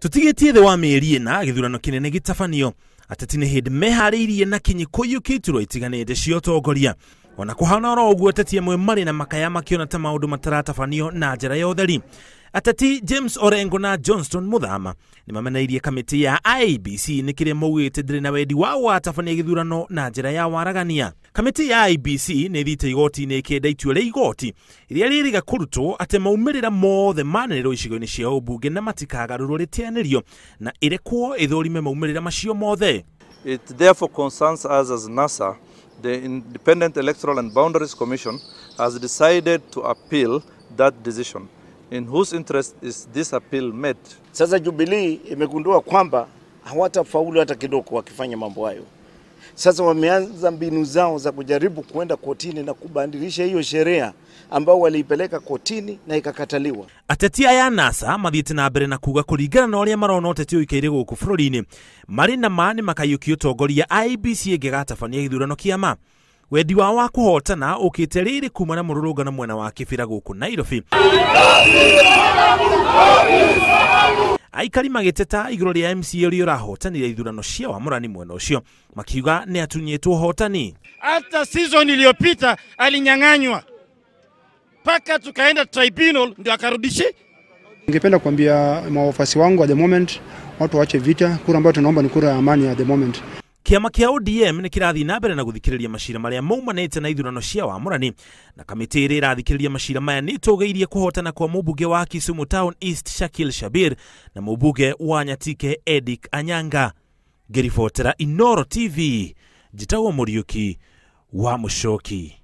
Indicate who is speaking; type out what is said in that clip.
Speaker 1: Tutigitie thĩ wa mĩeri ĩna gĩthurano kĩnene gĩtabanio. Ateti nĩ hĩndĩ meharĩirie na kinyi kũiyũkia iturwa itiganĩte cia ũtongoria. Ona kũhana oro ũguo, ateti amwe marĩ na makaya makĩona ta maũndũ mataratabanio na njĩra ya ũtheri. Ateti James Orengo na Johnston Muthama nĩ mameneirie kamĩtĩ ya IEBC nĩ kĩrĩa maugĩte ndĩrĩ na wendi wa gũgatabania gĩthurano na njĩra ya waragania. Kamĩtĩ ya IEBC nĩ ĩthiĩte igoti-inĩ ĩkĩenda itua rĩa igoti rĩrĩa rĩrĩga kũrutwo atĩ maumĩrĩra mothe manĩrĩrwo icigo-inĩ cia ũmbunge na matikagarũrwo rĩteanĩrio na ĩrekwo ĩthũrime maumĩrĩra macio mothe.
Speaker 2: It therefore concerns us as NASA, the Independent Electoral and Boundaries Commission has decided to appeal that decision. In whose interest is this appeal made?
Speaker 3: Sasa Jubilee imegundua kwamba hawatafaulu hata kidogo wakifanya mambo hayo. Sasa wameanza mbinu zao za kujaribu kuenda kotini na kubadilisha hiyo sheria ambao waliipeleka kotini na ikakataliwa.
Speaker 1: Ateti aya NASA mathiĩte na mbere na kuga kũringana na ũrĩa marona ũteti ũikaire gũkũ bũrũri-inĩ marĩ na ma nĩ makaiyũkia ũtongoria IEBC ĩngĩgatabania gĩthurano kĩa ma. Wendi wao wa kũhotana ũkĩte rĩrĩ kuma na mũrũrũngano mwena wa Kibera gũkũ Nairobi. Aikari magĩteta igũrũ rĩa MCA ũrĩa ũrahotanire ithurano cia wamũrani mwena ũcio makiuga nĩ atunyĩtwo ũhotani.
Speaker 4: Hata season iliyopita alinyang'anywa mpaka tukaenda tribunal ndio akarudishe.
Speaker 5: Ningependa kuambia mawafasi wangu at the moment watu waache vita, kura ambayo tunaomba ni kura ya amani at the moment.
Speaker 1: Kĩama kĩa ODM nĩ kĩrathiĩ na mbere na gũthikĩrĩria macira marĩa maumanĩte na ithurano cia wamũrani, na kamĩtĩ ĩrĩa ĩrathikĩrĩria macira maya nĩ ĩtũgĩirie kũhotana kwa mũmbunge wa Kisumu Town East Shakil Shabir na mũmbunge wa Nyatike Edic Anyanga. Ngĩribotera Inooro TV, njĩtagwo Mũriũki wa Mũcoki.